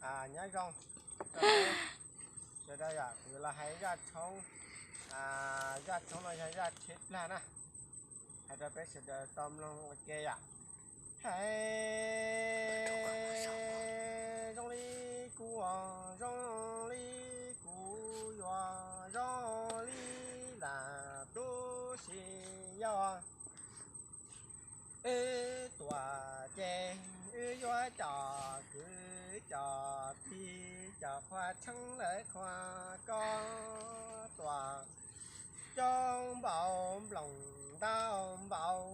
Nyob zoo sawv daws yom, kuv los hais zaj tshoob, zaj tshoob no yog zaj tsheb plag na, hais rau peb sawv daws tau mloog ua ke yom. Hais zoo li kuv, zoo li kuv yuav zoo li lam tub si yog wb tuam ces wb yuav cov kwv cov tij cov qhua txheeb lawv qhua koj tuam coob npaum nploos ntau npaum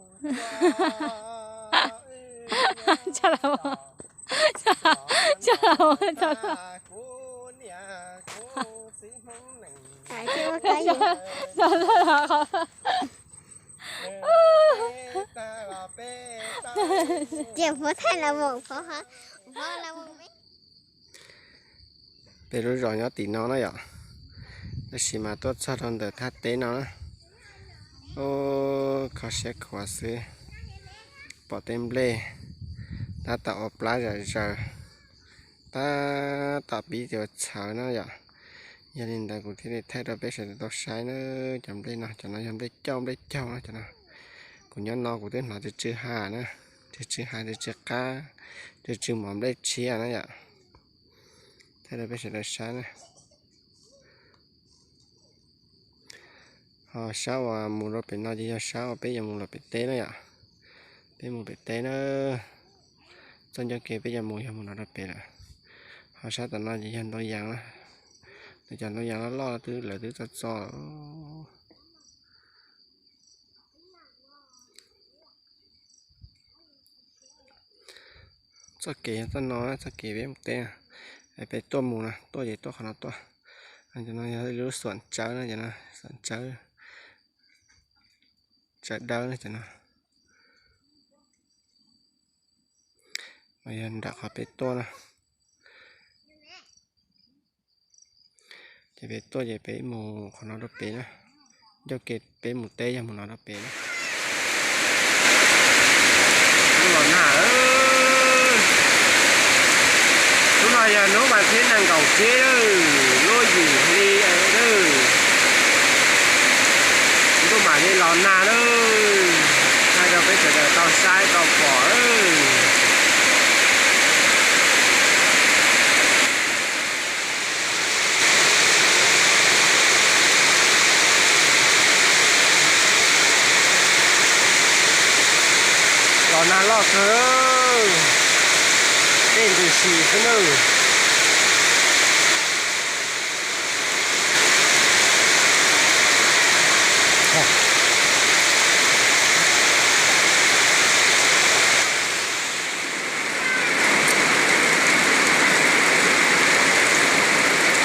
kuv niam kuv txiv Hmoob nees Peb lub zos nyob tim no na yom, tab sis mas tuaj txog rau ntawm thaj teb no na. Ub, kho siab khuav xwb, pom tej nplej tab tom ua plab zom zaws, tab tom pib ua txhawv na yom. Yog li ntawd kuv thiaj li thaij rau peb sawv daws tau saib na. Cov nplej no, cov no yog nplej cauj nplej caug na cov no. Kuv nyob no kuv twb hnov tsw tsw ha na, tsw tsw ha tsw tsw qab, tsw tsw mov nplej tshiab na yom. Thaij rau peb sawv daws saib na. Ho sab uas mus rau pem no ces yog sab uas peb yuav mus lawm pem teb na yom. Peb mus pem teb na, txoj ncauj kev peb yuav mus yog mus no rau pem lawm. Ho sab tom no ces yog ntoo yas na, lawv cov ntoo yas loj loj twb lawv twb txo txo lawm. Txoj kev yog txoj no, txoj kev peb mus teb, peb tuaj mus na, tuaj ces tuaj qhov no tuaj. Cov no yog lub xuam tsawb na, cov no xuam tsawb, tsawb dawb na cov no. Yog nram qhov peb tuaj na. Ces peb tuaj ces peb mus qhov no rau pem na. Ncauj kev peb mus teb yog mus no rau pem na. Los nag, hnub no yog hnub vas thib nees nkaum tsib, lub yim hli lawm. Ntuj mam li los nag lawm, hais rau peb sawv daws tau saib tau pom. Los nag loj kawg, dej ntws si xwb nawb.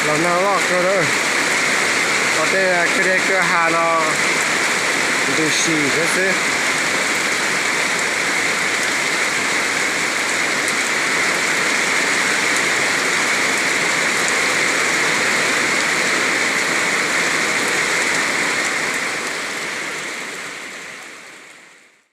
Los nag loj kawg lawm, los tej kwj deg kwj ha no ntws si xwb xwb.